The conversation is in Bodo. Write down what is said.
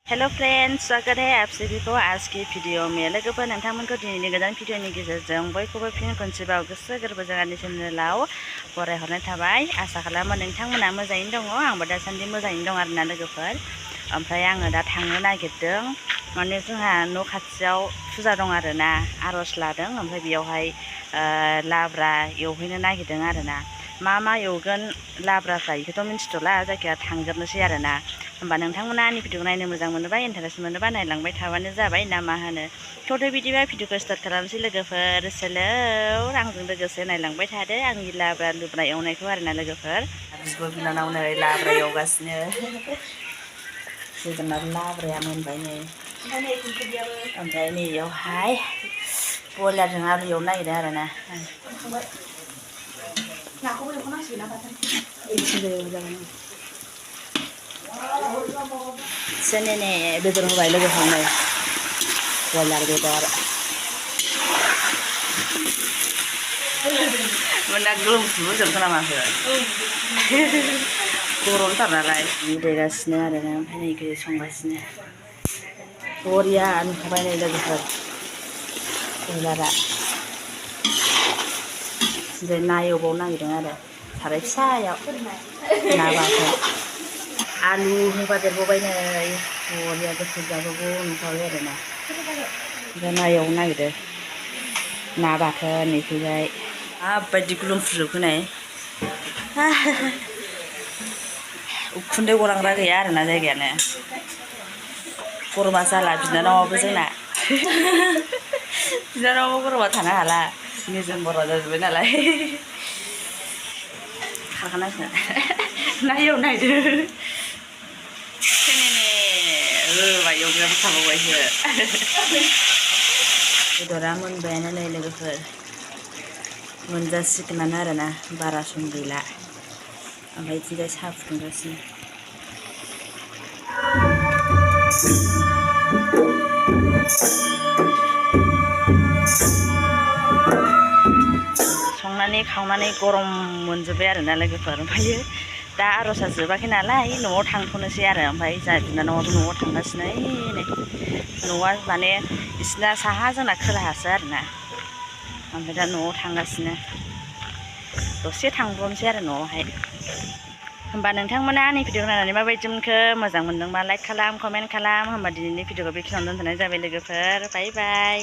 हेलो फ्रेंड्स, स्वागत है आप सभी को आज की वीडियो में। लोगोफोर नोंथांमोनखौ दिनैनि गोदान भिडिअनि गेजेरजों बयखौबो फिन खनसेबाव गोसो गोरबोजों आंनि चेनेलाव बरायहरनाय थाबाय। आसा खालामो नोंथांमोना मोजाङैनो दङ। आंबो दासान्दि मोजाङैनो दं आरोना लोगोफोर। ओमफ्राय आङो दा थांनो नागिरदों, माने जोंहा न' खाथियाव फुजा दं आरोना, आर'ज लादों। ओमफ्राय बेयावहाय लाब्रा एवहैनो नागिरदों आरोना। मा एवगोन लाब्राफ्रा बेखौथ' मिन्थिथ'ला, जायखिया थांग्रोनोसै आरोना। होमबा नोंथांमोना आंनि भिडिअखौ नायनो मोजां मोनोबा, इन्टारेस्ट मोनोबा नायलांबाय थाबानो जाबाय ना मा होनो। थ'थ' बिदिबा भिडिअखौ स्टार्ट खालामनोसै लोगोफोर। सोलौ आंजों लोगोसे नायलांबाय थादो आंनि लाब्रा लुब्रा एवनायखौ आरोना लोगोफोर। बिब' बिनानाव नै लाब्रा एवगासिनो। जोगोनार लाब्राया मोनबाय नै। ओमफ्राय नैयावहाय बयलारजों आलु एवनो नागिरदों आरोना। नाखौबो एवखानांसिगोन ना बाथोन? सेनेने बेदर होबाय लोगोफोर नै, बयलार बेदर। मोना गोलोमफ्रुजोबखो ना माखो? गरमथार नालाय देगासिनो आरोना। ओमफ्राय नै गोदो संगासिनो बरिया नुखाबाय नै लोगोफोर बयलारा। ओमफ्राय ना एवबावनो नागिरदों आरो साराय फिसायाव ना बाथोन। आलु होफादेरबावबाय नै, बरिया गोथाव जाबावगौ नुखाबाय आरोना। ओमफ्राय ना एवनो नागिरदों, ना बाथोन इखैजाय माबायदि गुलुंफ्रुजोबखो नै। उखुन्दै गलांग्रा गैया आरोना जायगायानो। गरमा जाला बिनानावाबो जोंना। बिनानावाबो गरमा थानो हाला, निजोम बरा जाजोब्बाय नालाय। खारखानांसिगोन। ना एवनो नागिरदों। होबाय एवग्राबो थाबावबायसो। बेदरा मोनबायानो नै लोगोफोर, मोनजासिगोनानो आरोना, बारा सम गैला। ओमफ्राय बिथिंजाय साहा फुदुंगासिनो। संनानै खावनानै गरम मोनजोब्बाय आरोना लोगोफोर। ओमफ्रायो दा आर'जआ जोबाखै नालाय न'आव थांथ'नोसै आरो। ओमफ्राय जोंहा बिनानावाबो न'आव थांगासिनो। नै न'आ माने बिसिना साहा, जोंना खोलाहासो आरोना। ओमफ्राय दा न'आव थांगासिनो, दसे थांब्रबनोसै आरो न'आवहाय। होमबा नोंथांमोना आंनि भिडिअखौ नायनानै माबायदि मोनखो? मोजां मोनदोंबा लाइक खालाम, कमेन्ट खालाम। होमबा दिनैनि भिडिअखौ बेखिनियावनो दोनथ'नाय जाबाय लोगोफोर। बाय बाय।